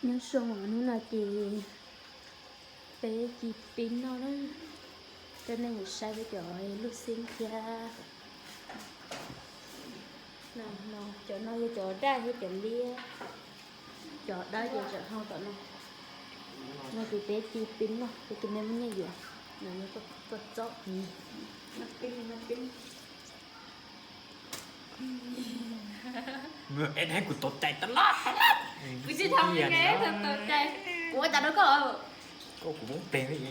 Nyob zoo, hnub no ces peb ci pib noj na, coj nej mus saib peb cov lub xib thiab. Cov no yog cov daj thiab cov liab, cov dawb ces tseem hau tom no. No ces peb ci pib noj, peb tus me muaj nyiaj yuav, no yog koj txob. Kuv tsis tau tau cai, kuv ua cas rau koj. Koj kuv muab peg ntawd.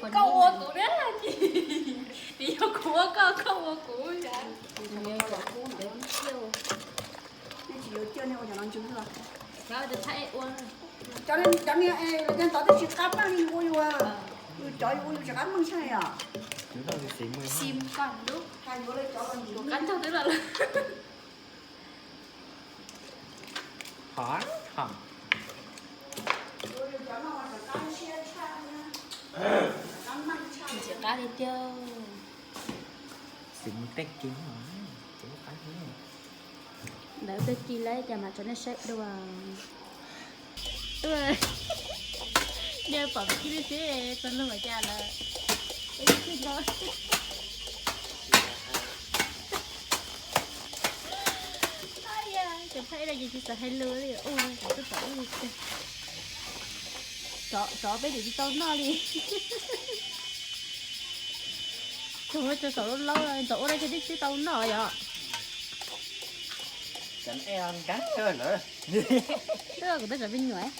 Koj ua kuv, nws yog kuv ua koj, koj ua kuv. Cov niag es lawv cov ntawd twb tsis qab meej li yus ua yus, yus cov yus ua yus tsis qab meej tshaj os. Sim kom lub, qab ncaug twb los lawm. Tsis qab li tiag. Ntawd peb ci lawm cas mam tso nej saib dua. Nej pom peb ci lwj xwb, txog lub ua cas lawm. Peb ci no. Cov phaib no ces tsis xav hais lus li, ua tau tau li. Tsov peb tsis tau noj li. Tsuas muaj cov saum laub laub, ntxov ua dab tsi twb tsis tau noj yom. Kuv twb tsam me nyuam.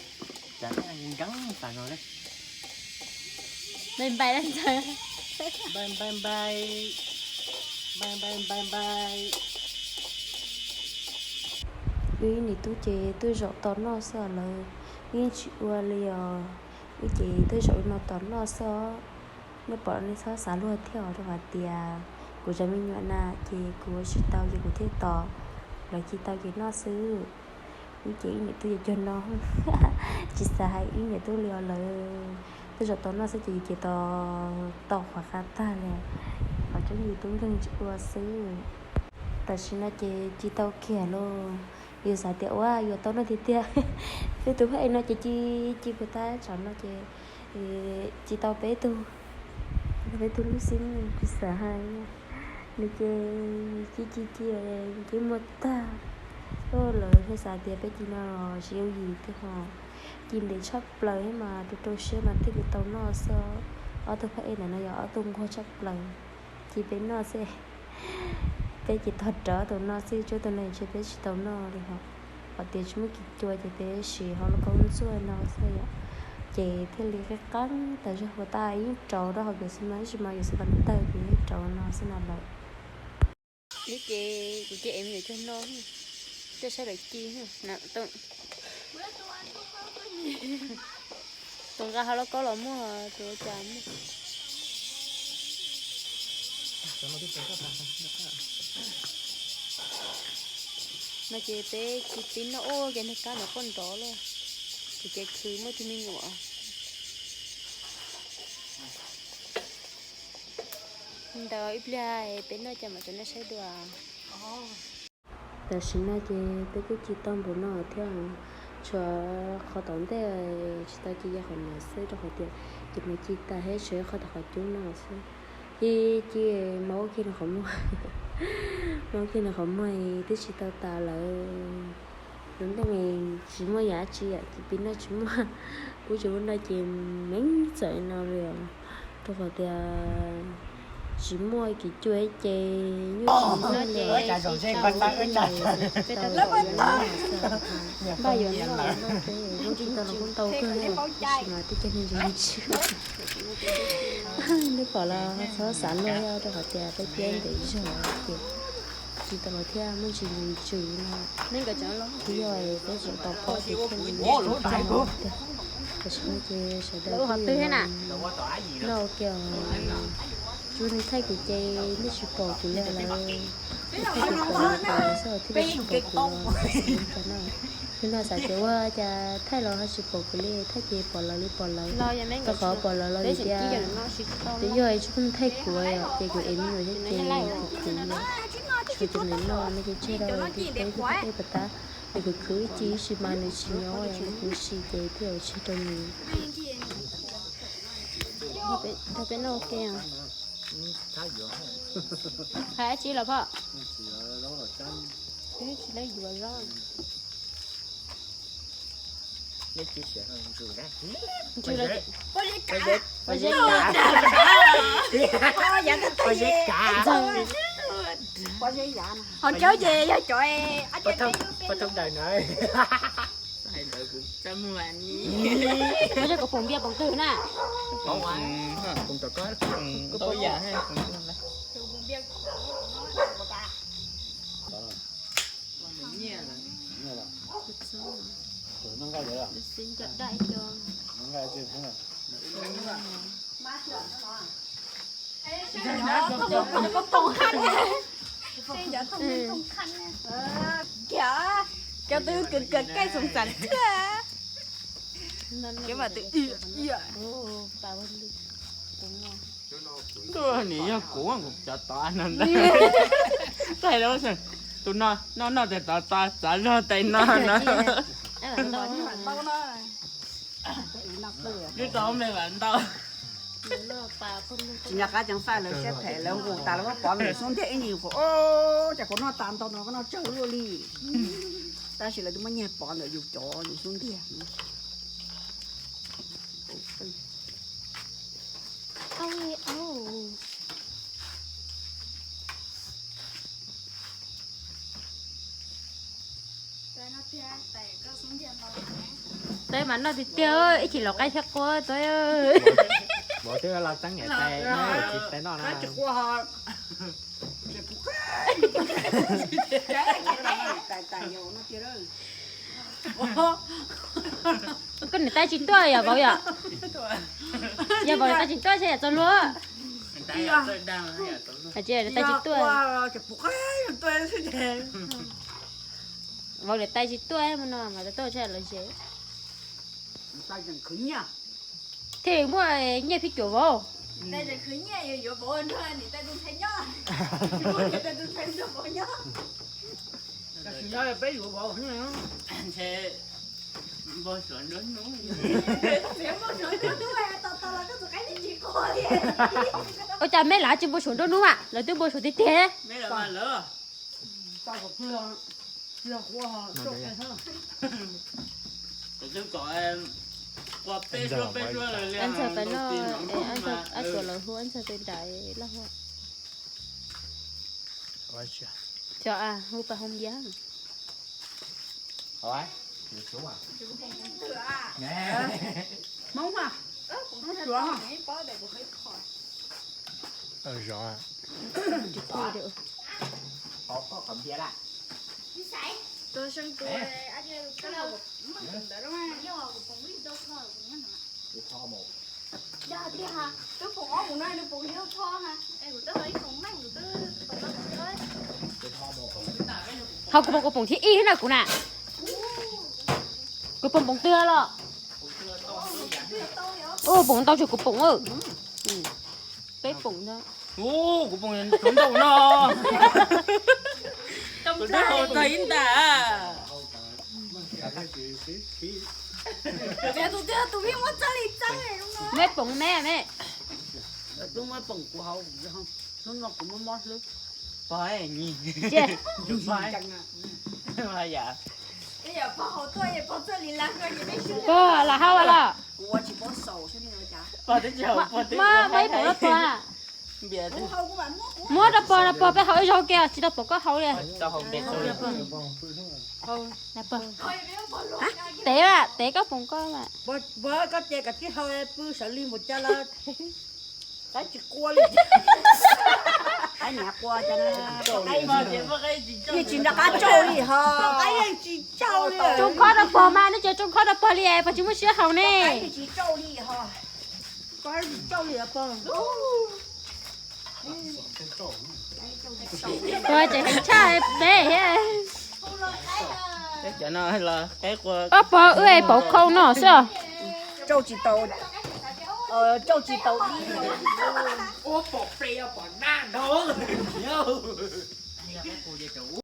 Npai npai, npai npai, npai npai, npai npai. Wb niam tub ces twb zaum tos noj xwb lawm, wb yeej tsis ua li os. Wb ces twb zaum no tos noj xwb. Nej pom nej txhob xav luag thiab os, rau qhov tias kuv cov me nyuam na ces kuv ua tsis tau ces kuv thiaj tos, lawv ci tau ces noj xwb. Wb ces ib niam tub ces cuag no, tsis xav hais ib niam tub li os lawm. Twb zaum tos noj xwb ces yus ces tos tau qhuav qab tag li, qhov tseeb yus tub nkeeg tsis ua xwb. Tam sim no ces ci tau kiag lauj, yus xav tias ua yuav tau noj tiag tiag. Peb tus pheej no ces ci, ci puas tab tsam no ces ci tau peb tug, peb tug lub xib, tsis xav hais. Nws ces ci ci ci ces muag tag. Lawv thiaj xav tias peb ci no los tsis yooj yim tiag ho, ci ntev tshaj plaws thiab mas rau rau siab mas thiaj li tau noj xwb. Ob tug pheej ntawm no yog ob tug nquag tshaj plaws, ci peb noj xwb. Peb ces tog rawv tus no xwb, tsuas tus no ces peb tsis tau noj li hos. Qhov tias tsis muaj kis cua ces peb siv hauv lauj kaub ntxuaj no xwb yom, ces thiaj li qeeb qeeb tas zog. Puas tas yeej rauv rau hauv kev xwb mas, tab sis mas yus xav tau tawg ces yeej rauv no xwb no lawm. Ces kuv cia es me nyuam cog no, coj saib lawv ci na. Tus nqa hauv lauj kaub los muaj, tus ua cas muaj. No ces peb ci pib noj ua ke nws kab no poj nrov lawm, ces ces khwv muaj tus me nyuam. Ntawd ib pliag peb noj cas mam tso nej saib dua. Tam sim no ces peb kuj ci tau npaum no thiab, tshuav qhov tom ntej tsis tau ci, yog qhov no xwb, rau qhov tias ces mus ci tas thiab, tshuav qhov tom qhov cub no xwb. Ci ci, maub kiag nws qhov muag, maub kiag nws qhov muag twb tsis tau tas lawm. Lub nteej tsis muaj yam dab tsi, ci pib noj tsis muaj, kuv tsis muaj noj ces meej txawm no li os, rau qhov tias tsis muaj kis cua ces nyuj tsis muaj li. Npaj yuav noj no ces muab ci tau los kuj ntau kawg, tab sis mas tej cov niag ntsis ntsis, nej pom los txhob xav luag, rau qhov tias peb piab ntev zog ces ci tau los thiab muaj ntsis ntsis ntsis no. Twb yog peb tseem tau pom ces thiaj li ntsis ntsis no tiag. Tam sim no ces sawv daws twb noj ua ke, tsuas nws thaij kuv ces nej tsis pom kuv li lawm. Thaij kuv pom lawv xwb thiaj li tsis pom kuv los xav li cas na. Hnub no xav tias ua cas thaij los ho tsis pom kuv li, thaij ces pom lawv li pom lawv. Rau qhov pom lawv los vim tias twb yog tsis pheej thaij kuv os, ces kuv ev me nyuam thiab ces kuv khwv li. Khaws cov nws noj no ces tseg rau, peb thiaj pab dej puas tab. Nws khwv khwv ib ce ib sim mas nws tsis nyob, nws khwv ib sim ces thiaj ua tseg rau nws. Rau peb noj ua ke. Hais dab tsi los phauj? Tsis lawv yuav zaub. Ntsws los, pob zeb kav, pob zeb kav, pob zeb yav, ho cov ces yog cov, pob thoob dawm na. Pob zeb kuv poom npias poom twg na? Poom tom koj, kuv poom yam. Cov twb kawg kawg kev xoom xav thiab. Kev mas twb ntuj nim yog kuv cov tod no ntag. Tus no noj noj tes tod txav zog tes no no. Twb tau me vam ntau. Tsis nco qab ceev faj lawv siab phem lawv nqus tas lawv muab pov mus xub ntiag ib nyuag qhuav os, cas kuv noj tas ntau no koj noj tsawg luaj li. Tab sis lawv twb muab nyiag pov ntawm yus cov yus xub ntiag. Tais mas noj tiag tiag, ib chim los qaib thiab quaj tais. Vauv twb los txeeb niam tais, tsis tais noj na. Koj niam tais tsis tuaj yog vauv yom? Yog vauv niam tais tsis tuaj ces yam txog luag. Niam tais tsis tuaj. Vauv niam tais tsis tuaj no mas tuaj tshaj los ze. Thiaj muaj nyiaj phij cuam vauv. Ua cas meb lav tsis npau suav nruab hnub mas lawv twb npau suav tiag tiag. Ntxawg pais noj, ab tsuas lawv hu ab ntxawg pais nrad laj hu. Cov hu pas hoo npias. Ho kuv poom, kuv poom thib ib na kuv na. Kuv poom poom twg los? Ua poom ntau tsuas kuv poom. Peb poom ntau. Kuv poom ntau no. Kuv twb hau tag ib ntas. Meb poom me me. Hnub no kuv mob mob hlwb. Pog, pog, lam hau los. Muab ib poom rau pog, muab rau pog, pog peb hau ib zaug ke tsis tau pom koj hau li. Tev, tev koj poom koj. Koj ces kav tsij hau pw sawv li mus cas lawm. Qaib tsis qua li. Qaib niam qua cas na. Yeej tsis nco qab tsauj li ho. Tsoo khob rau pog mas, nej tseem tsoo khob rau pog li, pog tsis muaj siab haus ne. Qaib tsis tsauj li ho. Pog tseem heev tshaj peb thiab. Ob pog wb es pauv khau no xwb. Tsauj tsis tau, tsauj tsis tau dib. Tus ces cov ub.